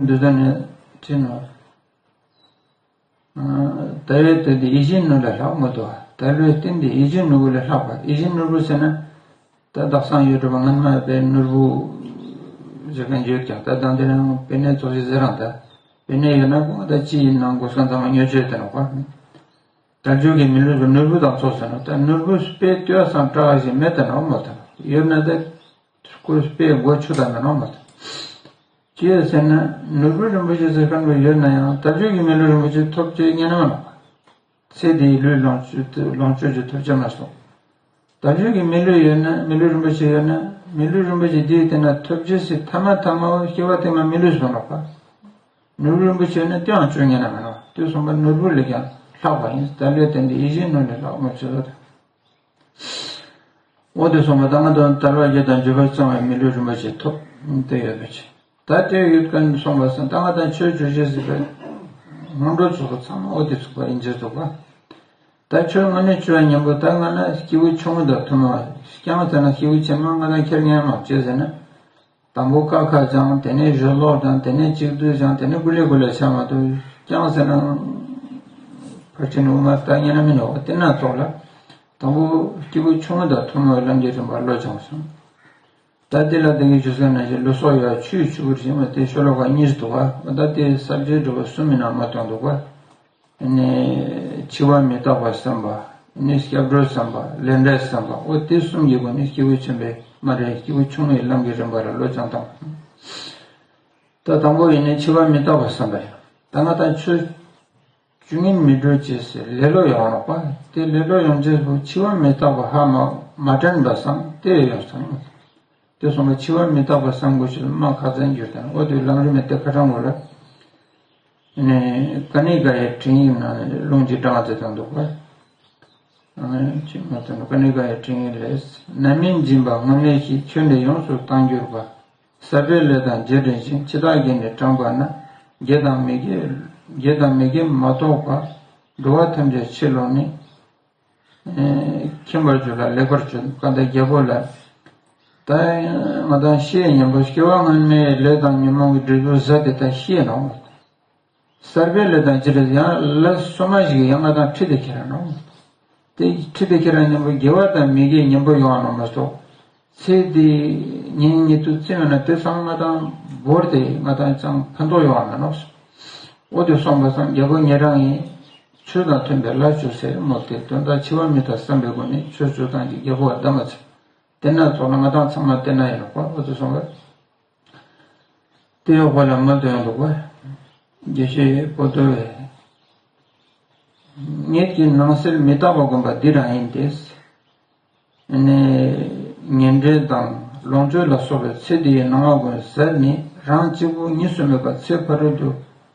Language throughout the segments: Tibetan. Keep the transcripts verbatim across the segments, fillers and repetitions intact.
འདི་ལྟར་ནས་ཅི་ནོ། ད་ལོའི་རྟེན་འདི་ཡིད་བཞིན་ནོར་བུ་ལས་ལྷག་མི་འདུག་ད་ལོའི་རྟེན་འདི་ཡིད་བཞིན་ནོར་བུ་ལས་ལྷག་པ། ཡིད་བཞིན་ནོར་བུ་ཟེར་ན། ད་དག་སང་ཡོད་གྲུབ་པ་སྔན་མ་པའི་ནོར་བུ་ཟེར་མཁན་ཡོད་ཀྱང་ད་དང་དེ་རང་པེ་ནེ་ཙོགས་ཤིག་ཟེར་རང་ད། པེ་ནེ་ཡོད་ན་ཁོང་ད་ཅི་ཡིན་ནང་སྒོ་སོང་ཚང་མ་ཉོ་ཆོད་དེ་ནོ་ག་དལ་འབྱོར་གྱི་མི་ལུས་སུ་ནོར་བུ་དང་ཚོགས་ཟེར་ན་ད་ནོར་བུ་དཔེ་ལྟོས་སང་བཀྲ་བ་ཞིག་མེད་དེ་ནོ་མ་ད་ཡོད་ན་ད། ཁོས་དཔེ་མགོ་ཆུ་དང་མི་སྣང་མ་ཐུབ། ཅི་ཡོད་ཟེར་ན་ནོར་བུ་རིན་པོ་ཆེ་ཟེར་མཁན་པོ་ཡོད་ན་ཡང་དལ་འབྱོར་གྱི་མི་ལུས་རིན་པོ་ཆེ་ཐོབ་ཅེས་ཉན་ན་མ་ནོག་ཚེ་འདིའི་ལུས་ལོངས་སྤྱོད་ལོངས་སྤྱོད་ཀྱི་ཐོབ་ཅེས་མ་སོང་། དལ་འབྱོར་གྱི་མི་ལུས་ཡོད་ན་མི་ལུས་རིན་པོ་ཆེ་ཡོད་ན་མི་ལུས་རིན་པོ་ཆེ་འདིའི་སྟེང་ན་ཐོབ་ཅེས་སི་ཐ་མ་ཐ་མ་བོ་སྐྱེ་བ་ཐེངས་མ་མི་ལུས་སུ་ནོག་པ། ནོར་བུ་རིན་པོ་ཆེ་ཡོད་ན་དེའང་སྤྱོད་ཉན་ན་མ་ནོག་དེ་སོང་པ་ནོར་བུ་ལས་ཀྱང་ལྷག་པ་ཡིན། དལ་བའི་རྟེན་འདི་ཡིད་བཞིན་ནོར་ལས་ལྷག་མ་བྱེད་དོ། འོ་དེ་སོང་པ་ད་ང་དང་དལ་བ་བརྒྱད་དང་འབྱོར་པ་གཙང་བའི་མི་ལུས་རིན་པོ་ཆེ་ཐོབ་སྟེ་ཡོད་པ་ཅི། ད་དེ་ཡོད་མཁན་སོང་པ་སང་ད་ང་དང་ཆོས་བཅུ་ཞེས་ཟེར་བའི་སྔོན་འགྲོ་ཚོགས་པ་ཚང་མ་འོ་དེ་ཚུགས་པ་ཡིན་གྱི་འདུག་པ། ད་ཆོས་ལྔ་ནི་བཅུ་བ་མཉམ་པོ་ད་ང་ན་སྐྱེས་བུ་ཆུང་ངུ་དང་ཐུན་མོང་བ་རྐྱང་ཙ་ན་སྐྱེས་བུ་ཆེན་མོ་ང་དང་ཁྱེར་ཉན་མ་བྱེད་ཟེར་ན། དང་པོ་ཀ་ཁ་སྦྱང་དེ་ནས་གཞུ་ལོག་སྦྱང་དེ་ནས་གཅིག་བསྡུས་སྦྱང་དེ་ནས་གུ་ལེ་གུ་ལེ་བྱ་མ་ཐུབ་ཀྱང་ཟེར་ན། ཕར་ཕྱིན་དབུ་མ་ལྟ་ཉན་ན་མི་འདུག་དེ་ན་ཙོགས་ལ། དང་པོ་སྐྱེས་བུ་ཆུང་ངུ་དང་ཐུན་མོང་བའི་ལམ་གྱི་རིམ་པ་བློ་སྦྱང་སོང་། ད་དེ་ལ་དེ་གའི་ཇུས་ཟེར་ན་ཞེས་ལུས་སྲོག་ཡོད་ཆུ་ཡི་ཆུ་བུར་ཞིག་མ་དེ་ཤོ་ལོ་ཀ་གཉིས་འདུག་པ་ད་དེ་ས་བཅད་འགྲོ་བ་གསུམ་མི་ནང་མ་གཏོང་འདུག་པ། ནི་འཆི་བ་མི་རྟག་པ་བསམ་པ། ནི་སྐྱབས་འགྲོ་བསམ་པ། ལས་འབྲས་བསམ་པ། འོ་དེ་གསུམ་གྱི་སྒོ་ནས་སྐྱེས་བུ་ཆེན་པོའི་མ་རེད་སྐྱེས་བུ་ཆུང་ངུའི་ལམ་གྱི་རིམ་པ་ལ་བློ་སྦྱང་དང་། ད་དང་པོ་ཡིན་ནི་འཆི་བ་མི་རྟག་པ་བསམ་པ་ཡིན། ད་ང་དང་ཆོས་བཅུ་ཉིད་མི་སྒྲུབ་ཅེས་ཟེར་ལེ་ལོ་ཡོང་རོགས་པ། དེ་ལེ་ལོ་ཡོང་ཅེས་པོ་འཆི་བ་མི་རྟག་པ་ཧ་མ་མ་དྲན་པ་བསམ་དེ་ཡོང་སོང་། དེ་སོང་བ་འཆི་བ་མི་རྟག་པ་བསམ་དགོས་ཤེས་མ་ཁ་ཚན་གྱུར་དང་འོ་དེ་ལམ་རིམ་མེད་དེ་ཁ་དྲང་དགོས་ལ། ནས་ཀ་ནི་ཀ་ཡའི་འཕྲིན་ཡིག་ནང་ལུང་གཅིག་དྲངས་ཏེ་དང་འདུག་པ། ཅི་མ་ཐོན་ཀ་ནི་ཀ་ཡའི་འཕྲིན་ཡིག་ལས། རྣམ་སྨིན་སྦྱིན་པ་སྔོན་ལས་ཤིག་ཆོས་འདི་ཡོངས་སུ་བཏང་གྱུར་པ། ཟབ་པའི་ལས་དང་རྗེས་དྲན་ཞིང་ཇི་ལྟར་བགྱིས་ནས་དྲངས་པ་ན། དགེ་དང་མི་དགེ་དགེ་དང་མི་དགེ་མ་གཏོགས་པ། འགྲོ་བ་ཐམས་ཅད་ཕྱིར་ལོག་ནས། མཁྱེན་པར་གྱུར་ལ་ལེགས་པར་གྱུར་ཀ་ད་རྒྱལ་པོ་ལ། ད་ང་དང་ཤེས་ཉམས་པོ་སྐྱེ་བ་སྔོན་མའི་ལས་དང་ཉོན་མོངས་ཀྱི་སྒྲིབ་པ་ཟད་དེ་ད་ཤེས་ནོ། ཟབ་པའི་ལས་དང་ཅི་རེད་ཡང་ལས་སོ་མ་ཞིག་ཡང་ང་དང་ཁྲིད་དེ་ཁྱེར་ནོ། དེ་ཁྲིད་དེ་ཁྱེར་ཉམས་པོ་དགེ་བ་དང་མི་དགེ་ཉམས་པོ་ཡོང་ནོ་མ་གཏོགས། ཚེ་འདི་ཉིན་ཉིད་དུ་བརྩི་བ་ན་དེ་སང་ང་དང་བོར་ཏེ་ང་དང་ཅང་ཕན་ཐོགས་ཡོང་བ་མེད་ནོ། འོ་དེ་སོང་པ་སང་རྒྱལ་པོ་ཉེ་རང་ཡིན། ཆོས་དང་མཐུན་པའི་ལ་ཆོས་ཟེར་མོ་དེ་དོན་དག་འཆི་བ་མི་རྟག་བསམ་པའི་སྒོ་ནས་ཆོས་སྤྱོད་སྟངས་ཀྱི་རྒྱལ་པོ་བ་ལྡན་པ་ཚེ། དེ་ན་ཚོགས་ལ་ང་དང་ཚང་མ་བལྟས་ན་ཡིན་ནོ་པ་འོ་དེ་སོང་པ། དེ་ཡོག་པ་ལ་མ་དོན་འདུག་པ། དགེ་བཤེས་པོ་ཏོ་བས། ངེད་ཀྱི་ནང་གསེས་མི་རྟག་པ་བསྒོམ་པ་འདི་རང་ཡིན་ཏེ། ནས་ངན་འབྲེལ་དང་ལོངས་སྤྱོད་ལ་སོགས་པའི་ཚེ་འདིའི་སྣང་བ་ཀུན་ཟད་ནས་རང་གཅིག་པུ་གཉིས་སུ་མེད་པ་ཚེ་ཕ་རོལ་ཏུ་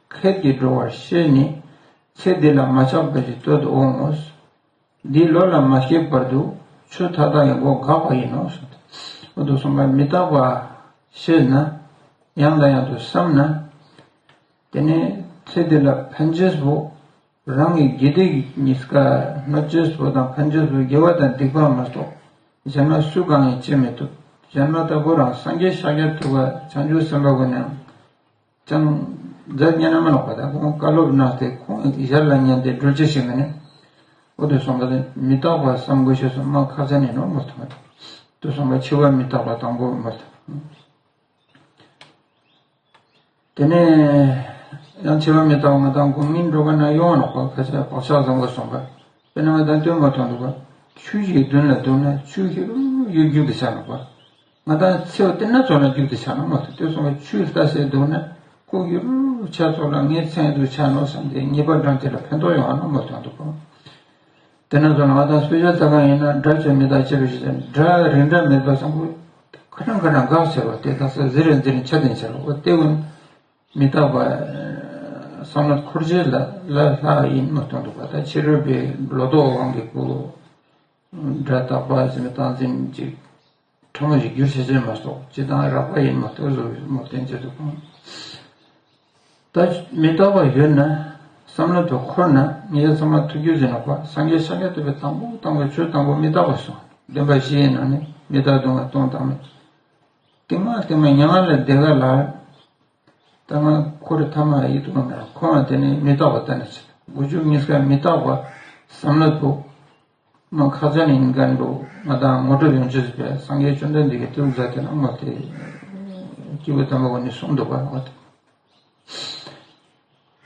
ཁད་ཀྱིས་འགྲོ་བར་ཤེས་ནས་ཚེ་འདི་ལ་མ་ཆགས་པ་ཞིག་འདོད་དུ་འོང་ངོ་། འདིའི་བློ་ལ་མ་སྐྱེས་བར་དུ་ཆོས་མཐའ་དག་གི་སྒོ་འགག་པ་ཡིན་ནོ་གསུངས་ཏེ། འོ་དུ་གསུངས་པ་མི་རྟག་པ་ཤེས་ན་ཡང་དང་ཡང་དུ་བསམ་ན། དེ་ནས་ཚེ་འདི་ལ་ཕན་ཆེས་པོ་རང་གི་དགེ་སྡིག་གཉིས་ཀ་གནོད་ཅེས་པོ་དང་ཕན་ཆེས་པོ་དགེ་བ་དང་སྡིག་པ་མ་གཏོགས་གཞན་ལ་སུ་གང་ཡང་བྱེད་མི་ཐུབ། གཞན་ལ་ལྟ་བུ་རང་སངས་རྒྱས་ཤཱཀྱ་ཐུབ་པ་བྱང་ཆུབ་སེམས་དཔའ་ཀུན་ནའང་ཅང་མཛད་ཉན་ན་མ་ལོག་པ་དང་ཁོང་བཀའ་སློབ་གནང་སྟེ་ཁོང་ཡར་ལ་ཉན་ཏེ་སྒྲུབ་བྱེད་ཞིག་མིན་ནས། འོ་དུ་སོང་པ་དེ་མི་རྟག་པ་བསམ་དགོས་ཤེས་སུ་མ་ཁ་ཚ་ནས་ནོར་མ་ཐུབ། དུ་སོང་པ་འཆི་བ་མི་རྟག་པ་དང་པོ་མ་ཐུབ། དེ་ནས་ཡང་འཆི་བ་མི་རྟག་པ་ང་དང་དགོང་མིན་འགྲོ་ག་ན་ཡོང་བ་ནོག་པ་ཁ་ཆེ་བག་ཆགས་བཟང་པོ་སོང་པ། དཔེར་ན་ང་དང་སྟོན་མ་ཐོན་འདུག་པ། ཆུ་ཞིག་མདུན་ལ་འདུག་ན་ཆུ་ཞིག་རུ་ཡུག་རྒྱུག་དེ་ཆགས་ནོག་པ། ང་དང་ཚེའུ་སྟེར་ན་ཚོགས་ལ་རྒྱུག་དེ་ཆགས་ནོག་མ་ཐུབ་དེ་སོང་བའི་ཆུ་ལྟ་སའི་འདུག་ན་ཁོ་ཡུག་རུ་ཆ་ཚོགས་ལ་ངའི་མཚན་དུ་ཆགས་ནོག་བསམ་སྟེ་ཉེས་པ་འགྲངས་དེ་ལ་ཕན་ཐོགས་ཡོང་བ་ནོག་མ་ཐུབ་འདུག་པ། དེ་ན་ཚོ་ང་དང་སྤེ་ཆ་ཚ་གང་ཡིན་ན་དགྲ་ཆོས་མི་རྟག་ཅེས་པའི་ཕྱིར་དགྲ་རིགས་འདྲ་མེད་པ་བཟང་པོ་ཁ་ནང་ཁ་ནང་འགག་ཟེར་བ་དེ་དག་ས་ཟི་རེ་འཛིན་ཆ་ལྡན་ཟེར་བ་དེ་ཀུན་མི་རྟག་པ་བསམ་བློ་འཁོར་བྱེད་ལ་ལ་ལྷག་ཡིན་མ་གཏོང་འདུག་པ་ད་ཕྱི་རོལ་པའི་ལོ་ཏོག་དབང་གི་སྐུ་དགྲ་རྟག་པ་ཟེར་མི་སྟངས་འཛིན་ཅིག་ཁྲོ་མོ་ཞིག་འགྱུར་ཤེས་ཤེས་མ་གཏོགས་སྤྱི་དང་རགས་པ་ཡིན་མ་གཏོགས་བཟོ་མོ་བསྟན་བྱེད་དུ་ཁོང་། ད་མི་རྟག་པ་ཡོད་ན་བསམ་བློ་དུ་འཁོར་ན་ངེད་ཚང་མ་ཐུགས་རྒྱུད་ཟིན་ནོག་པ་སངས་རྒྱས་ཤཱཀྱ་ཐུབ་པའི་དང་པོ་དང་པོ་ཆོས་དང་པོ་མི་རྟག་པ་སོང་བདེན་པ་བཞི་ཡི་ནང་ནས་མི་རྟག་སྡུག་བསྔལ་སྟོང་དང་མེད། རྟིང་མ་རྟིང་མ་མྱ་ངན་ལས་འདས་ག་ལ། ད་ང་ཁོ་རེ་ཐ་མ་ཡིད་དུ་མ་ཁོང་ང་དེ་ནི་མི་རྟག་པ་ལྟ་ནས་ཆེ། དགུ་བཅུ་གཉིས་ཀ་མི་རྟག་པ་བསམ་བློ་ཐོག་མ་ཁག་ཅན་ཡིན་མཁན་འགྲོ་ང་དང་ངོ་སྤྲོད་ཡོང་ཆེད་པའི་སངས་རྒྱས་བཅོམ་ལྡན་འདས་ཀྱི་ཏུ་ཛ་དེ་ན་མ་དེ་སྐྱེས་བུ་དམ་པ་ཀུན་ནས་གསུངས་འདུག་པ། འོ་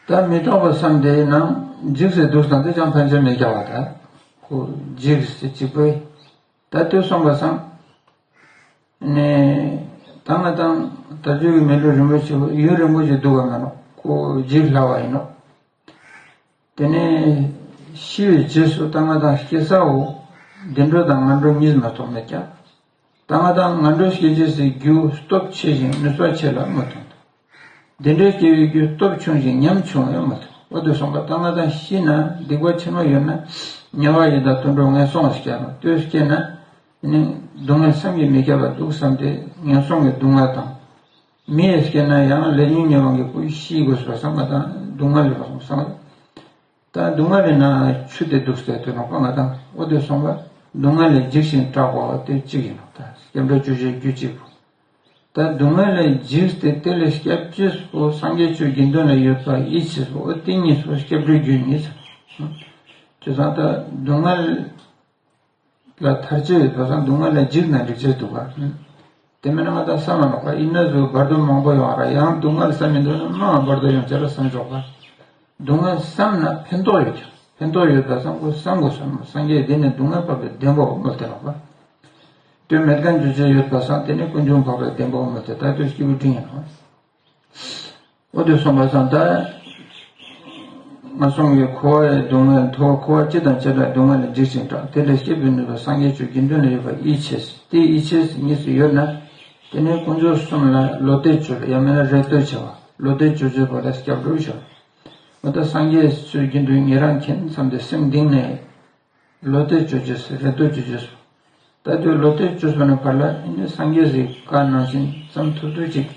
དེ་ད་མི་རྟག་པ་བསམ་དེ་ནང་འཇིགས་སེ་འདུག་བསམ་དེ་ཅང་ཕན་ཆད་མེད་ཀྱག་པ། ད་ཁོ་འཇིགས་སེ་གཅིག་པོས་ད་ལྟོས་སོང་པ་བསམ། ནས་ད་ང་དང་དར་རྒྱས་ཀྱི་མི་འགྲོ་རིན་པོ་ཆེ་ཡུན་རིང་པོ་ཞིག་འདུག་པ་མ་ནོག་ཁོ་འཇིགས་སླ་བ་ཡིན་ནོག་དེ་ནས་ཤི་བའི་རྗེས་སུ་ད་ང་དང་སྐྱེ་ས་འོ་བདེ་འགྲོ་དང་ངན་འགྲོ་གཉིས་མ་གཏོགས་མེད་ཀྱང་། ད་ང་དང་ངན་འགྲོ་སྐྱེ་རྗེས་སུ་རྒྱུ་སྟོབས་ཆེ་ཞིང་ནུས་པ་ཆེ་ལ་མ་མཐོང་། བདེ་འགྲོ་སྐྱེ་བའི་རྒྱུ་སྟོབས་ཆུང་ཞིང་ཉམས་ཆུང་བས་མ་མཐོང་། འོ་དེ་སོང་པ་ད་ང་དང་ཤི་ན་སྡིག་པ་ཆེན་མོ་ཡོད་ན་དམྱལ་བ་ཡི་དྭགས་དུད་འགྲོ་ངན་སོང་སྐྱེ་ནོག་ལྟོས་སྐྱེ་ན་ནི་སྡུག་བསྔལ་བསམ་གྱིས་མི་ཁྱབ་པ་འདུག་བསམ་སྟེ་ངན་སོང་གི་སྡུག་བསྔལ་དང་། མི་ཡི་སྐྱེ་ན་ཡང་ལས་ཉོན་ཉེ་བ་གི་སྐུ་ཤི་དགོས་པ་བསམ་པ་དང་སྡུག་བསྔལ་ལས་བསམ། ད་སྡུག་བསྔལ་ལས་ན་ཆུ་དེ་འདུག་ཟེར་དུ་ནོག་པ་ང་དང་འོ་དེ་སོང་པ་སྡུག་བསྔལ་ལས་འཇིགས་ཤིང་སྐྲག་པ་དེ་གཅིག་ཡིན་ནོག་ད་སྐྱབས་འགྲོ་སྤྱོད་བྱེད་རྒྱུ་གཅིག་པོ། ད་སྡུག་བསྔལ་ལས་འཇིགས་ཏེ་དེ་ལས་སྐྱབས་བཅོལ་པོ་སངས་རྒྱས་ཆོས་དགེ་འདུན་ལ་ཡོད་པ་ཡིད་ཆེས་པོ་འོ་དེ་གཉིས་སོ་སྐྱབས་འགྲོའི་རྒྱུ་གཉིས་ཟེར། བྱས་ཙང་ད་སྡུག་བསྔལ་ལ་ཐར་ཆེད་ཡོད་པ་སང་སྡུག་བསྔལ་ལ་འཇིགས་ན་འགྲིག་ཆེད་འདུག་ག་དེ་མིན་ན་ང་ད་བསམ་མ་ནོག་པ་ཡིན་ན་བཟོ་བར་དུ་མང་པོ་ཡོང་ར་ཡང་སྡུག་བསྔལ་བསམ་མི་འདུག་ན་མང་བར་དུ་ཡོང་ཆེད་ལ་བསམ་ཆོག་པ། སྡུག་བསྔལ་བསམ་ན་ཕན་ཐོགས་ཡོད་ཀྱང་ཕན་ཐོགས་ཡོད་པ་སང་ཁོ་བསམ་དགོས་བསམ་སངས་རྒྱས་འདི་ནི་སྡུག་བསྔལ་འཕགས་པའི་བདེན་པའོ་མོལ་ཏེ་ནོག་པ། དོན་མེད་མཁན་རྒྱུ་ཆ་ཡོད་པ་སང་དེ་ནི་ཀུན་འབྱུང་འཕགས་པའི་བདེན་པའོ་མོལ་ཏེ་ད་དུ་སྐྱེས་བུ་འབྲིང་ཡིན་ནོག་འོ་དེ་སོང་པ་སང་ད། ང་སོང་གི་འཁོར་བའི་སྡུག་བསྔལ་མཐོ་འཁོར་བ་སྤྱི་དང་བྱེ་བྲག་སྡུག་བསྔལ་ལས་འཇིགས་ཤིང་སྐྲག་དེ་ལས་སྐྱེས་བུ་ནུས་པ་སངས་རྒྱས་ཆོས་དགེ་འདུན་ལ་ཡོད་པ་ཡིད་ཆེས་དེ་ཡིད་ཆེས་གཉིས་སུ་ཡོད་ན། དེ་ནས་དཀོན་མཆོག་གསུམ་ལ་བློ་གཏད་བཅོལ་ཡང་མིན་ན་རེ་ལྟོས་བྱ་བ་བློ་གཏད་བཅོལ་བྱེད་པ་ལ་སྐྱབས་འགྲོ་བྱ། འོ་ད་སངས་རྒྱས་ཆོས་དགེ་འདུན་ཉེ་རང་མཁྱེན་བསམ་སྟེ་སེམས་གཏིང་ནས། བློ་གཏད་བཅོལ་རྗེས་སུ་རེ་ལྟོས་བཅོལ་རྗེས་སུ། ད་དུས་བློ་གཏད་བཅོལ་སོང་ན་བར་ལ་ཨེ་ནི་སངས་རྒྱས་སི་བཀའ་ནང་བཞིན་ཙམ་ཐུབ་ཐུབ་ཅིག་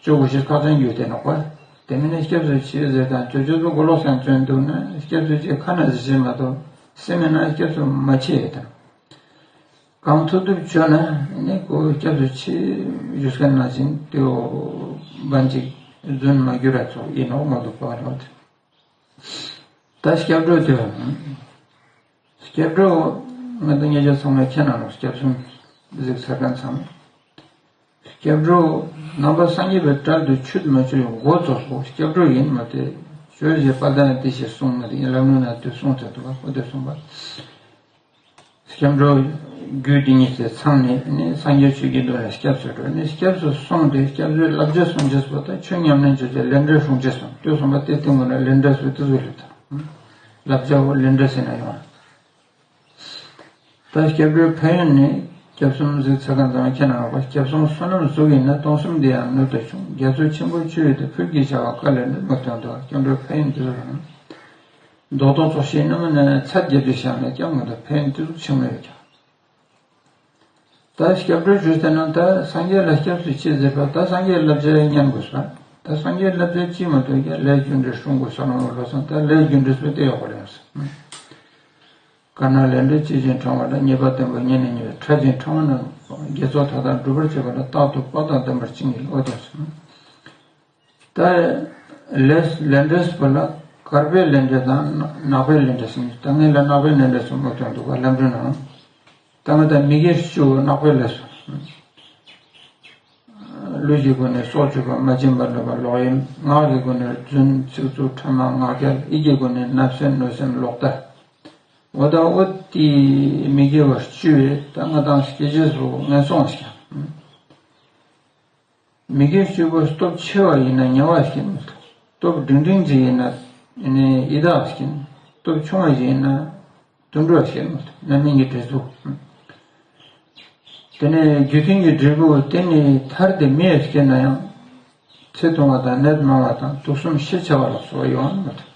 བཅོལ་དགོས་ཤེས་ཁག་ཅན་ཡོད་དེ་ནོག་པ། དེ་མིན་ན་སྐྱབས་སུ་མཆི་ཟེར་དང་བཅོལ་བཅོལ་པོ་མགོ་ལོག་སེང་བཅོལ་འདུག་ན་སྐྱབས་སུ་མཆི་ཁ་ན་ཟེར་ཤེས་མ་གཏོགས་སེམས་མེད་ན་སྐྱབས་སུ་མ་མཆི་ཡོད་དང་། གང་ཐུབ་ཐུབ་བཅོལ་ན་ཨེ་ནི་ཁོ་སྐྱབས་སུ་མཆི་ཞུས་མཁན་ནང་བཞིན་དེའོ་བན་ཅིག་རྫུན་མ་གྱུར་ར་ཚོགས་ཡིན་ནོག་མ་གཏོགས་པ་ལོག་དེ། ད་སྐྱབས་འགྲོ་དེ། སྐྱབས་འགྲོ། ང་ཚོ་ཉེ་ཆར་ཚང་མས་མཁྱེན་ན་ནོ་སྐྱབས་གསུམ་གཟིགས་ཚར་མཁན་ཚང་མས། སྐྱབས་འགྲོ། ནང་པ་སངས་རྒྱས་པའི་གྲལ་དུ་ཆུད་མ་ཆུད་མགོ་ཚོས་སོ་སྐྱབས་འགྲོ་ཡིན་མ་དེ། ཆོས་ཀྱི་དཔལ་ལྡན་དེ་ཞེས་གསུངས་མ་དེ་ཡིན་ལམ་ལུགས་ན་དེ་གསུངས་ཚར་འདུག་པ་ཁོ་དེ་གསུངས་པ། སྐྱབས་འགྲོ། རྒྱུད་འདི་ཉིད་ཟེར་ཚང་ནས་ནི་སངས་རྒྱས་ཆོས་ཀྱི་འདུན་ལ་སྐྱབས་སུ་འགྲོ་ནས་སྐྱབས་སུ་སོང་སྟེ་སྐྱབས་སུའི་བསླབ་བྱ་སྲུང་རྗེས་པོ་དང་ཆོས་ཉམས་ལེན་བྱེད་ཀྱི་ལས་འབྲས་སྲུང་རྗེས་སོང་སྟོད་གསུམ་པ་དེ་སྟེང་ངོ་ན་ལས་འབྲས་སུ་དེ་ཚོ་ལས་དང་། བསླབ་བྱ་བོ་ལས་འབྲས་ཟེར་ན་ཡོང་། ད་སྐྱབས་འགྲོའི་ཕན་ཡོན་ནི་སྐྱབས་གསུམ་གཟིགས་ཚར་མཁན་ཚང་མས་མཁྱེན་ན་རོགས་པ་སྐྱབས་གསུམ་བསོད་ནམས་གཟུགས་ཡིན་ན་སྟོང་གསུམ་འདི་ཡང་ནུས་མཐུ་ཆུང་རྒྱ་མཚོ་ཆེན་པོ་ཆུ་ཡོད་དེ་ཕུལ་གྱིས་བྱ་བ་དཀའ་ལས་འདི་མི་སྟོན་དོ་སྐྱབས་འགྲོའི་ཕན་ཡོན་དེ་ཚོ་རང་། རྡོག་རྡོག་ཙོག་ཤེས་ནི་མིན་ན་ཚད་བརྒྱད་ཅུ་བཤད་ན་ཀྱང་མི་འདུག་ཕན་ཡོན་དེ་ཚོ་ཆེན་མོ་ཡོད་ཀྱང་། ད་སྐྱབས་འགྲོ་ཞུས་ཟེར་ན་ད་སངས་རྒྱས་ལ་སྐྱབས་སུ་མཆི་ཟེར་བ་ད་སངས་རྒྱས་བསླབ་བྱ་ཉན་དགོས་ས། ད་སངས་རྒྱས་བསླབ་བྱ་ཅི་མ་གཏོགས་ཀྱང་ལས་རྒྱུ་འབྲས་སྲུང་དགོས་ས་ནོ་ལོ་སང་ད་ལས་རྒྱུ་འབྲས་སུ་དེ་ཡོག་པ་ལས་སོ། དཀར་ནག་ལས་འབྲས་ཅི་བཞིན་ཕྲེང་བ་ལ་ཉེས་པ་བསྟེན་པ་ཉེས་ནས་ཉེས་པའི་ཕྲ་ཞིང་ཕྲེང་བ་རྣམས་དགེ་ཚོགས་མཐའ་དག་འགྲུབ་པར་བྱེད་པ་ལ་རྟག་ཏུ་དཔའ་དང་ལྡན་པར་བྱིན་གྱིས་རློབས་ཏེ་གསུངས། ད་ལས་ལས་འབྲས་པོ་ལ་དཀར་པོའི་ལས་འབྲས་དང་ནག་པོའི་ལས་འབྲས་གསུངས་ད་ངས་ལ་ནག་པོའི་ལས་འབྲས་གསུངས་མ་ཐོན་འདུག་ག་ལམ་འགྲོ་ནང་ད་ང་ད་མི་དགེ་བཅུ་ནག་པོའི་ལས་སོ། ལུས་ཀྱི་སྒོ་ནས་སྲོག་གཅོད་པ་མ་བྱིན་པར་ལུས་པ་ལོག་གཡེམ་ངག་གི་སྒོ་ནས་རྫུན་ཚིག་རྩུབ་ཕྲ་མ་ངག་འཁྱལ་ཡིད་ཀྱི་སྒོ་ནས་བརྣབ་སེམས་གནོད་སེམས་ལོག་ལྟ། འོ་ད་འོ་དེ་མི་དགེ་བ་བཅུ་ད་ང་དང་སྐྱེ་རྗེས་སུ་ངན་སོང་ཞིག་མི་དགེ་བཅུ་པོ་སྟོབས་ཆེ་བ་ཡིན་ན་དམྱལ་བ་ཞིག་ཡིན། སྟོབས་འབྲིང་འབྲིང་ཅིག་ཡིན་ན་ཡི་དྭགས་ཞིག་ཡིན། སྟོབས་ཆུང་བ་ཞིག་ཡིན་ན་དུད་འགྲོ་ཞིག་ཡིན། རྣམ་སྨིན་གྱི་འབྲས་བུ། དེ་ནས་རྒྱུ་མཐུན་གྱི་འབྲས་བུ་དེ་ནི་ཐར་ཏེ་མི་ཡ་སྐྱེས་ན་ཡང་ཚེ་ཐུང་བ་དང་ནད་མང་བ་དང་དུག་གསུམ་ཤས་ཆེ་བ་ལ་སོགས་ཡོང་མི་ཐུབ།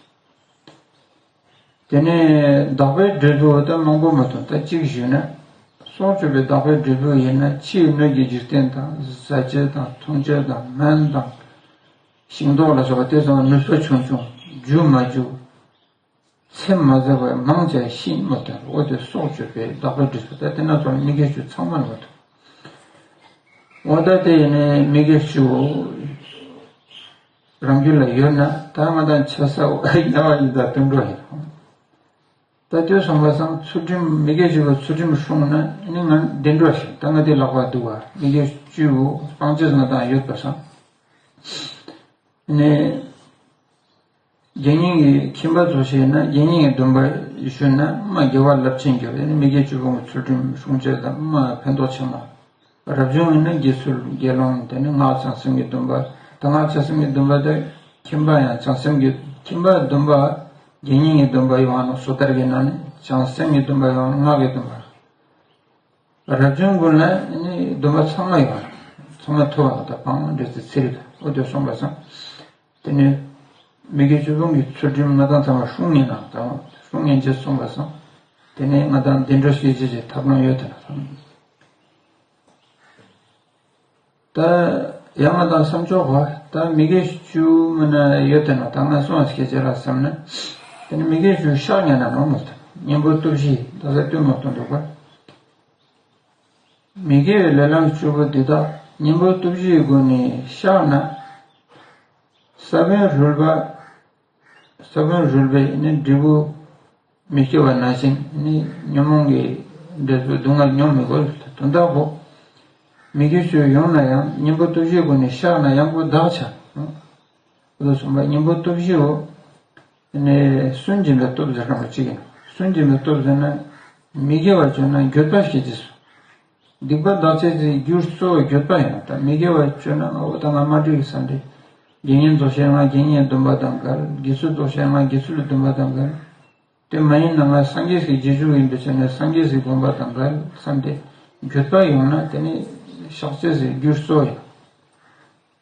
དེ་ནས་བདག་པོའི་འབྲས་བུ་དེ་མང་པོ་མ་ཐོན་ད་གཅིག་ཞུས་ན། སྲོག་གཅོད་པའི་བདག་པོའི་འབྲས་བུ་ཡིན་ན་ཕྱིའི་སྣོད་ཀྱི་འཇིག་རྟེན་དང་བཟའ་བཅའ་དང་འཐུང་ཆས་དང་སྨན་དང་། ཤིང་ཏོག་ལ་སོགས་པ་དེ་ཚོ་ནུས་པ་ཆུང་ཆུང་རྒྱུ་མ་རྒྱུ། ཚེ་མ་ཟད་པར་མང་ཆེ་ཤིན་མ་ཐོན་འོ་དེ་སྲོག་གཅོད་པའི་བདག་པོའི་འབྲས་བུ་ད་དེ་ན་ཚོར་མི་དགེ་བཅུ་ཚང་མ་ནུས་པ་ཐོན། འོ་ད་དེ་ཡིན་ནས་མི་དགེ་བཅུ། རང་རྒྱུད་ལ་ཡོད་ན་ད་ང་དང་ཆ་ས་ཉལ་བ་ཡིན་ད་དུད་འགྲོ་ཡིན། ད་དུས་སོང་བ་སང་ཚུལ་ཁྲིམས་མི་དགེ་བཅུ་པ་ཚུལ་ཁྲིམས་སྲུང་ན་ནི་ང་བདེ་འགྲོ་ཞིག་ད་ང་དེ་ལག་པ་འདུག་བ། མི་དགེ་བཅུ་པོ་སྤང་བྱེད་ང་དང་ཡོད་པ་སང་ནི། དགེ་བསྙེན་གྱི་ཁྱིམ་པ་ཚོ་བྱས་ན་དགེ་བསྙེན་གྱི་སྡོམ་པ་ཞུས་ན་མ་དགེ་བ་རླབས་ཆེན་འགྱུར། ཨ་ནི་མི་དགེ་བཅུ་སྤོང་གི་ཚུལ་ཁྲིམས་སྲུང་བྱེད་ལ་མ་ཕན་ཐོགས་ཆེན་མོ། རབ་བྱུང་ཡིན་ན་དགེ་ཚུལ་དགེ་སློང་། དེ་ནི་སྔགས་བྱང་སེམས་ཀྱི་སྡོམ་པ། ད་སྔགས་བྱང་སེམས་ཀྱི་སྡོམ་པ་དེ་ཁྱིམ་པ་ཡང་བྱང་སེམས་ཀྱི་ཁྱིམ་པ་སྡོམ་པ། དགེ་བསྙེན་གྱི་སྡོམ་པ་ཡོང་བ་ནོ་སོ་ཐར་གྱི་ནང་ནས་བྱང་སེམས་ཀྱི་སྡོམ་པ་ཡོང་བ་སྔགས་ཀྱི་སྡོམ་པ། རབ་བྱུང་ཀུན་ལ་ནི་སྡོམ་པ་ཚང་མ་ཡོད། ཚང་མ་ཐོབ་པ་དང་སྤང་འདྲེ་ཚེ་ཚེ་རིག་ཨོ་དེ་སོང་བ་སང་། དེ་ནི་མི་དགེ་བཅུ་སྤོང་གི་ཚུལ་ཁྲིམས་ང་དང་ཚང་མ་སྲུང་ངེས་ན་དང་སྲུང་ངེས་ཅེས་སོང་བ་སང་། དེ་ནི་ང་དང་བདེ་འགྲོ་སྐྱེ་བྱེད་ཀྱི་ཐབས་ལམ་ཡོད་དེ་ན་དང་། ད་ཡང་ང་དང་བསམ་ཆོག་པ་ད་མི་དགེ་བཅུ་མིན་ན་ཡོད་དེ་ན་ད་ང་སོང་བ་སྐྱེ་བྱེད་ལ་བསམ་ན། དེ་ནི་མི་དགེ་བཅུ་བཤགས་ཉན་ན་ནོར་མོ་དང་གཉེན་པོ་སྟོབས་བཞི་ད་ས་སྟོན་མོ་གཏོང་འདུག་པ། མི་དགེ་བའི་ལས་ལམ་བཅུ་པོ་འདི་དག་གཉེན་པོ་སྟོབས་བཞིའི་སྒོ་ནས་བཤགས་ན། ས་བོན་རུལ་པ། ས་བོན་རུལ་པས་ནི་འབྲས་བུ་མི་སྐྱེ་བ་ནང་བཞིན་ནི་ཉོན་མོངས་ཀྱི་འབྲས་བུ་སྡུག་བསྔལ་མྱོང་མི་དགོས། དོན་དག་པོ། མི་དགེ་བཅུ་ཡོང་ན་ཡང་གཉེན་པོ་སྟོབས་བཞིའི་སྒོ་ནས་བཤགས་ན་ཡང་པོ་དག་ཆ། ཁོ་ཚོ་གསུངས་པ་གཉེན་པོ་སྟོབས་བཞིའོ། ནས་སུན་འབྱིན་པའི་སྟོབས་ཟེར་གང་པོ་གཅིག་ཡིན། སུན་འབྱིན་པའི་སྟོབས་ཟེར་ན། མི་དགེ་བ་བཅོས་ན་འགྱོད་པ་སྐྱེ་རྗེས་སུ། སྡིག་པ་བདག་བྱེད་ཀྱི་རྒྱུ་གཙོ་བོ་འགྱོད་པ་ཡིན་ན་ད་མི་དགེ་བ་བཅོས་ན་ང་འོ་ད་ང་མ་འགྲིག་བསམ་སྟེ། དགེ་བསྙེན་རྫོགས་བྱེད་ང་དགེ་བསྙེན་སྡོམ་པ་དང་འགལ། དགེ་ཚུལ་རྫོགས་བྱེད་ང་དགེ་ཚུལ་སྡོམ་པ་དང་འགལ། དེ་མ་ཡིན་ན་ང་སངས་རྒྱས་ཀྱི་རྗེས་འཇུག་ཡིན་པའི་ཆ་ནས་སངས་རྒྱས་ཀྱི་དགོངས་པ་དང་འགལ་བསམ་སྟེ། འགྱོད་པ་ཡོང་ན་དེ་ནི་བཤགས་བྱེད་ཀྱི་རྒྱུ་གཙོ་བོ་ཡིན།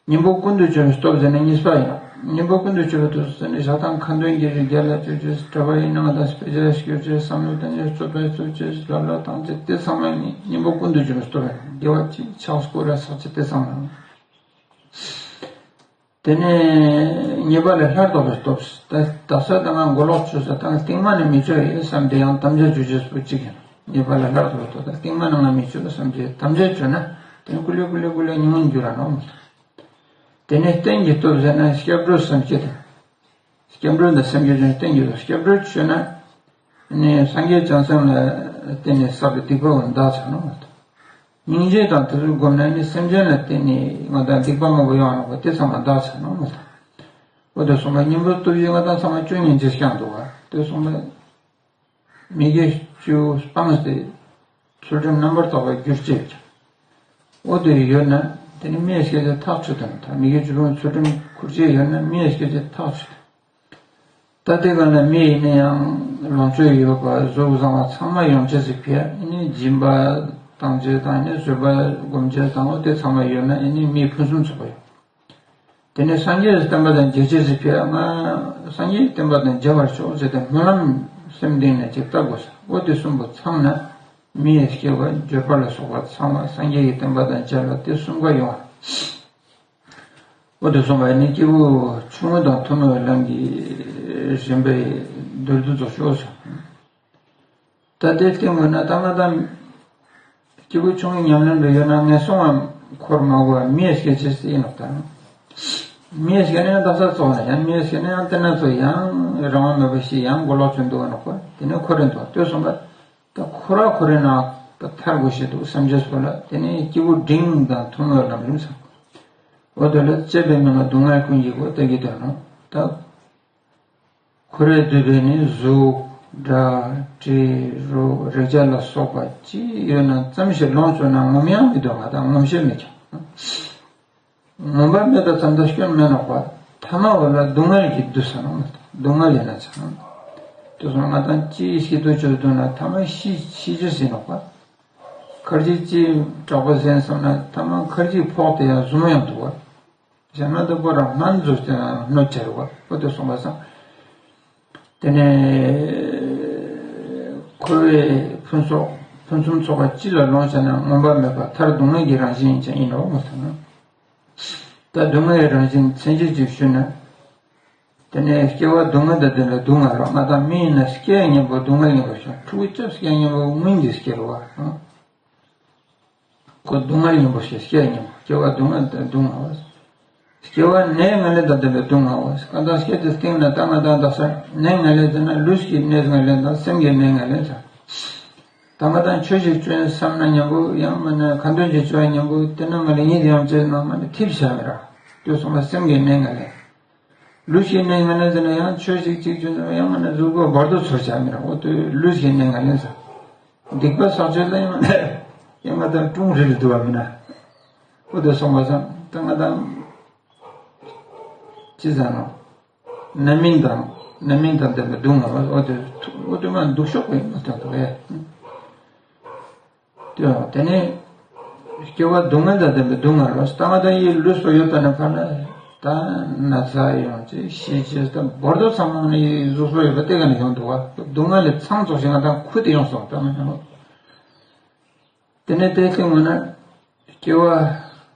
གཉེན་པོ་ཀུན་ཏུ་སྤྱོད་པའི་སྟོབས་ཟེར་ན་གཉིས་པ་ཡིན། གཉེན་པོ་ཀུན་ཏུ་སྤྱོད་པའི་སྟོབས་ཟེར་ན་ཞག་དང་ཁ་འདོན་གྱི་རིགས་རྒྱལ་ལ་སྤྱོད་བྱེད། གྲྭ་པ་ཡིན་ན་ང་དང་དཔེ་ཆ་སྐྱོར་བྱེད། བསམ་བློ་གཏོང་བྱེད། རྩོད་པ་རྩོད་བྱེད། ལབ་ལ་བཏང་བྱེད། དེ་ཚང་མ་ནི་གཉེན་པོ་ཀུན་ཏུ་སྤྱོད་པའི་སྟོབས་ཡིན། དགེ་བ་ཅི་ཕྱག་སྐོར་ར་ཕྱག་བྱེད་དེ་ཚང་མ་ཡིན། དེ་ནས་ཉེས་པ་ལས་སླར་ལྡོག་པའི་སྟོབས། ད་ད་ས་དང་ང་མགོ་ལོག་བཅོས་ས་དང་སྟེང་མ་ནི་མི་བཅོས་ཡོད་བསམ་སྟེ་ཡང་དམ་བཅའ་བཅོས་བྱེད་སུ་གཅིག་ཡིན། ཉེས་པ་ལས་སླར་ལྡོག་པའི་སྟོབས་ད་སྟེང་མ་ནི་ང་མི་བཅོས་བསམ་སྟེ་དམ་བཅའ་བཅོས་ན་དེ་ནི་ཀུ་ལེ་ཀུ་ལེ་ཀུ་ལེ་ཉུང་ངུ་འགྱུར་ར་ནོ། དེ་ནས་རྟེན་གྱི་སྟོབས་ཟེར་ན་སྐྱབས་འགྲོ་སེམས་བསྐྱེད་དང་། སྐྱབས་འགྲོ་དང་སེམས་བསྐྱེད་ཀྱང་རྟེན་གྱི་སྟོབས། སྐྱབས་འགྲོ་བཅོས་ན་ནི་སངས་རྒྱས་བྱང་སེམས་ལ་བརྟེན་ནས་བསགས་པའི་སྡིག་པ་འོ་འདག་ཚར་ནོ། སྙིང་རྗེ་དང་དེ་ཚོ་བསྒོམས་ན་ནི་སེམས་ཅན་ལ་བརྟེན་ནས་ང་དང་སྡིག་པ་མང་པོ་ཡོང་ནོ་དེ་ཚང་མ་འདག་ཚར་ནོ། འོ་དེ་གསུངས་པ་གཉེན་པོ་སྟོབས་བཞི་ང་དང་ཚང་མ་བཅོ་ཉིན་གྱི་སྐྱང་འདུག་བ་དེ་གསུངས་པ། མི་དགེ་བཅུ་སྤངས་ཏེ་ཚུལ་ཁྲིམས་རྣམ་པར་དག་པར་གྱུར་ཅིག་འོ་དེ་ཡོད་ན་དེ་ནི་མི་ཡི་སྐད་ཆ་ཐག་ཆོད་དང་ད་མི་དགེ་བཅུ་སྤོང་ཚུལ་ཁྲིམས་ཁུར་ཅིག་ཡོད་ན་མི་ཡི་སྐད་ཆ་ཐག་ཆོད། ད་དེ་ག་ལ་མི་ཡིན་ན་ཡང་ལོངས་སྤྱོད་ཡོད་པ་གཟུགས་བཟང་བ་ཚང་མ་ཡོང་ཅེས་སི་ཕི་ཨ་ནི་སྦྱིན་པ་བཏང་ཅེས་དང་ནི་བཟོད་པ་སྒོམ་ཅེས་དང་འོ་དེ་ཚང་མ་ཡོད་ན་ཨ་ནི་མིའི་ཕུན་སུམ་ཚོགས་པ་ཡོད། དེ་ནས་སངས་རྒྱས་ཀྱི་བསྟན་པ་དང་མཇལ་ཅེས་སི་ཕི་ཨ་ང་སངས་རྒྱས་ཀྱི་བསྟན་པ་དང་མཇལ་བར་ཤོག་ཅེས་དང་སྨོན་ལམ་སེམས་གཏིང་ནས་ཅིག་བཏབ་དགོས་ས་འོ་དེ་གསུམ་པོ་ཚང་ན་མི་ཡི་སྐྱེ་བ་འགྱོད་པ་ལ་སོགས་པ་ཚང་མ་སངས་རྒྱས་ཀྱི་བསྟན་པ་དང་མཇལ་ལ་དེ་གསུམ་ཀ་ཡོང་བ། འོ་དེ་གསུངས་པ་ནི་སྐྱེས་བུ་ཆུང་ངུ་དང་ཐུན་མོང་བའི་ལམ་གྱི་རིམ་པའི་མདོར་བསྡུས་སུ་ཤོག་ཟེར། ད་ལྟའི་སྟེང་དུ་ན་ད་ང་དང་སྐྱེས་བུ་ཆུང་ངུའི་ཉམས་ལེན་དུ་ཡོད་ན་ངན་སོང་ང་འཁོར་མ་དགོས་པ་མི་ཡི་སྐད་ཅེས་ཡིན་ནོ་ད། མི་ཡི་སྐད་ནི་ཡང་ད་ས་ཚོགས་ན་ཡང་མི་ཡི་སྐད་ནི་ཡང་དེ་ན་ཚོ་ཡང་རང་དབང་མེད་པ་ཞིག་ཡང་མགོ་ལོག་བྱོན་འདུག་ནོ་ཁོ་དེ་ནི་འཁོར་རེ་འདུག་ལྟོས་སོང་པ། ད་འཁོར་བ་འཁོར་བའི་ནང་ད་ཐར་དགོས་ཤེས་འདུག་སེམས་ཅན་སོགས་ལ་དེ་ནས་སྐྱེས་བུ་འབྲིང་དང་ཐུན་མོང་ལམ་རིམ་ཟེར། འོ་དེ་ལ་སྤྱད་པའི་མི་ལ་སྡུག་བསྔལ་ཀུན་གྱི་སྒོ་བལྟ་གི་འདུག་ནོ་ད། འཁོར་བས་བསྡུས་པའི་ནི་གཟུགས་སྒྲ་དྲི་རོ་རེག་བྱ་ལ་སོགས་པ་ཅི་ཡོད་ན་ཙམ་ཞིག་ལོངས་སྤྱོད་ན་ངོམས་ཡང་མི་འདོད་ང་དང་ངོམས་ཤེས་མེད་ཀྱང་། ངོམས་པ་མེད་པ་ཙམ་དུ་སྐྱོན་མེད་ནོ་པ། ཐ་མ་འོ་ལ་སྡུག་བསྔལ་གྱིས་བསྡུས་ས་ནོ། སྡུག་བསྔལ་ཡིན་ན་ཚང་། དེ་སོང་ང་དང་ཅི་ཤི་དུ་ཆོད་འདུག་ན་ཐ་མ་ཤི་ཤི་རྒྱུ་ཟིན་ནོ་པ། ཁར་ཅིག་ཅི་དྲག་པོ་ཟིན་སོང་ན་ཐ་མ་ཁར་ཅིག་ཕོག་སྟེ་ཡང་བཟུང་ཡང་འདུག་བ། ཞག་ན་དུ་པོ་རང་སྨན་བཟོས་ཏེ་གནོད་བྱ་རུ་བ་པོ་དེ་སོང་བ་སང་། དེ་ནས་འཁོར་བའི་ཕུན་ཚོགས་ཕུན་སུམ་ཚོགས་པ་སྤྱི་ལ་ལོངས་བྱས་ན་ངོམས་པ་མེད་པར་མཐར་སྡུག་བསྔལ་གྱི་རང་བཞིན་ཡིན་ཅིང་ཡིན་ནོ་མ་ཐུབ་ན། ད་སྡུག་བསྔལ་གྱི་རང་བཞིན་མཚན་ཅིག་ཅིག་ཞུས་ན། དེ་ནས་སྐྱེ་བ་སྡུག་བསྔལ་དང་ལྡན་པའི་སྡུག་བསྔལ་རོ་ང་དང་མི་ཡིན་ན་སྐྱེ་གཉེན་པོ་སྡུག་བསྔལ་གཉེན་པོ་ཞིག་ཕྲུ་གུ་སྐྱེ་གཉེན་པོ་སྔོན་གྱི་སྐྱེ་རུ་བ། ཁོ་སྡུག་བསྔལ་གཉེན་པོ་ཞིག་སྐྱེ་གཉེན་པོ་སྐྱེ་བ་སྡུག་བསྔལ་དང་སྡུག་བསྔལ་བ། སྐྱེ་བ་ནད་ངན་ལེན་དང་ལྡན་པའི་སྡུག་བསྔལ་བ། གང་ལྟར་སྐྱེ་དེ་སྟེང་ན་ད་ང་དང་ད་ས་ནད་ངན་ལེན་ཟེར་ན་ལུས་ཀྱི་ནད་ངན་ལེན་དང་སེམས་ཀྱི་ནད་ངན་ལེན་ཟེར། ད་ང་དང་ཆོས་ཤིག་བཅོས་བསམ་ན་མཉམ་པོ་ཡང་མིན་ན་ཁ་འདོན་ཅིག་བཅོས་མཉམ་པོ་དེ་ནང་ང་ལ་ཡིད་ཡང་བཅོས་ན་མ་ནི་ཐིབས་བྱ་མི་ར། དུས་སོང་བ་སེམས་ཀྱི་ནད་ངན་ལེན། ལུས་ཀྱི་ནད་ངན་ལེན་ཟེར་ན་ཡང་ཆོས་ཤིག་ཅིག་བཅོས་ན་ཡང་མིན་ན་གཟུགས་པོ་བར་དུ་ཚོར་བྱ་མི་ར། འོ་དུ་ལུས་ཀྱི་ནད་ངན་ལེན་ཟེར། སྡིག་པ་བསགས་བཅོས་ལ་ཡང་ཡང་ང་དང་ཀྲུང་རིལ་འདུག་བ་མིན་ན། འོ་དུ་སོང་བ་སང་ད་ང་དང་ཅི་ཟེར་ནོ། རྣམ་སྨིན་དང་རྣམ་སྨིན་དང་ལྡན་པའི་སྡུག་བསྔལ་བ། འོ་དེ་འོ་དེ་མ་འདུག་ཤོག་པའི་མ་ཐོན་ཐུབ་པས། དེ་ཡང་དེ་ནས་སྐྱེ་བ་སྡུག་བསྔལ་དང་ལྡན་པའི་སྡུག་བསྔལ་བ། ད་ང་དང་ཡི་ལུས་སུ་ཡོད་པ་ན་ཁ་ན་ད་ན་ཚ་ཡོང་ཅིག་ཤི་ཅིག་ད་བར་དོ་ཚང་མ་ནི་ཡི་གཟུགས་སུ་ཡོད་པ་དེ་ག་ནས་ཡོང་འདུག་བ། སྡུག་བསྔལ་ལས་ཚང་ཙོགས་ཤིག་ང་དང་ཁུ་དེ་ཡོང་སོང་ད་ང་ཡང་། དེ་ནས་དེ་སྟེང་ངོ་ན་སྐྱེ་བ་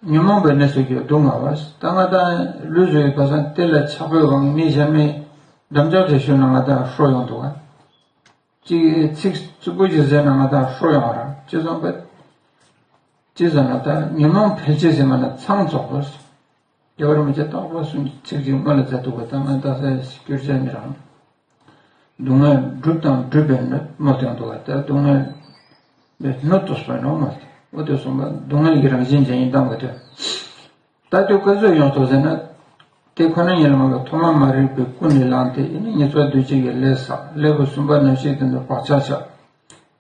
ཉོན་མོངས་པའི་གནས་སུ་གྱུར་སྡུག་བསྔལ་བ། ད་ང་དང་ལུས་བཟོ་བའི་བ་སང་དེ་ལ་ཆགས་པའི་དབང་མི་གཞན་མའི་འདམ་ལྕག་དེ་ཞུ་ན་ང་དང་ཧྲོ་ཡོང་འདུག་བ། ཅིག་ཚིག་རྩུབ་པོ་ཅིག་ཟེར་ན་ང་དང་ཧྲོ་ཡོང་ར། ཅི་ཙམ་པ་ཅི་ཟེར་ན་ད་ཉོན་མོངས་འཕེལ་ཆེ་ཟེར་མ་ན་ཚང་ཙོགས་པ། རྒྱལ་བ་རིན་པོ་ཆེ་རྟག་པར་གསུངས་ཀྱི་ཚིག་གཅིག་སྔོན་ལ་མཛད་འདུག་པ། ད་ང་ད་ས་སྐྱུར་བྱས་མི་རང་། སྡུག་བསྔལ་སྒྲུབ་དང་སྒྲུབ་པའི་སྣོད་མ་ཐོན་འདུག་པ། ད་སྡུག་བསྔལ་མི་སྣོད་དུ་སོང་ནོ་མ། འོ་དེ་གསུངས་པ་སྡུག་བསྔལ་གྱི་རང་བཞིན་ཅན་ཡིན་དང་བ་དོན། ད་དུས་ཀ་ཚོད་ཡོངས་སུ་ཟེར་ན། དེ་ཁོ་ན་ཉིད་ལ་མ་གི་ཐོག་མ་མ་རིག་པའི་ཀུན་ནས་བསླངས་ཏེ་ཡིན་ནི་ཉི་ཚེ་དུས་གཅིག་གི་ལས་བསགས། ལེའུ་གསུམ་པ་ནམ་ཞིག་དོན་དུ་བག་ཆགས་ཆགས།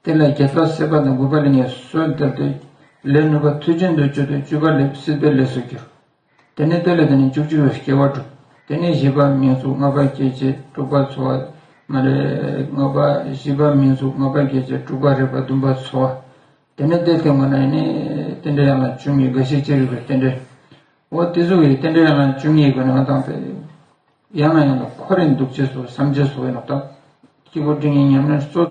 དེ་ལ་བརྒྱད་པ་སྲེད་པ་དང་དགུ་པ་ལས་ངན་གསོས་བསྡད་དེ། ལས་ནུས་པ་མཐུ་ཅན་དུ་གྱུར་ཏེ་བཅུ་པ་ལས་སྲིད་པའི་ལས་སུ་གྱུར། དེ་ནས་དེ་ལས་དེ་ནས་བཅུ་གཅིག་པའི་སྐྱེ་བ་བསྒྲུབ། དེ་ནས་བཞི་པ་མིང་གཟུགས། ལྔ་པ་སྐྱེ་མཆེད། དྲུག་པ་ཚོར་བ་མ་རེད། ལྔ་པ་བཞི་པ་མིང་གཟུགས། ལྔ་པ་སྐྱེ་མཆེད། དྲུག་པ་རེག་པ། བདུན་པ་ཚོར་བ། དེ་ནས་དེ་སྟེང་ངོ་ན་ཡིན་ནི་རྟེན་འབྲེལ་ཡན་ལག་བཅུ་གཉིས་འགའ་ཞིག་ཅི་རིགས་པའི་རྟེན་འབྲེལ། འོ་དེ་ཚོ་གི་རྟེན་འབྲེལ་ཡན་ལག་བཅུ་གཉིས་ཀྱི་ནང་དང་དེ། ཡང་ན་ཡང་ན་འཁོར་རིང་འདུག་ཅེས་སོགས་བསམ་བྱས་སོགས་ཡིན་ནོ་ད། སྐྱེས་བུ་འབྲིང་གི་ཉམས་ལེན་གཙོ།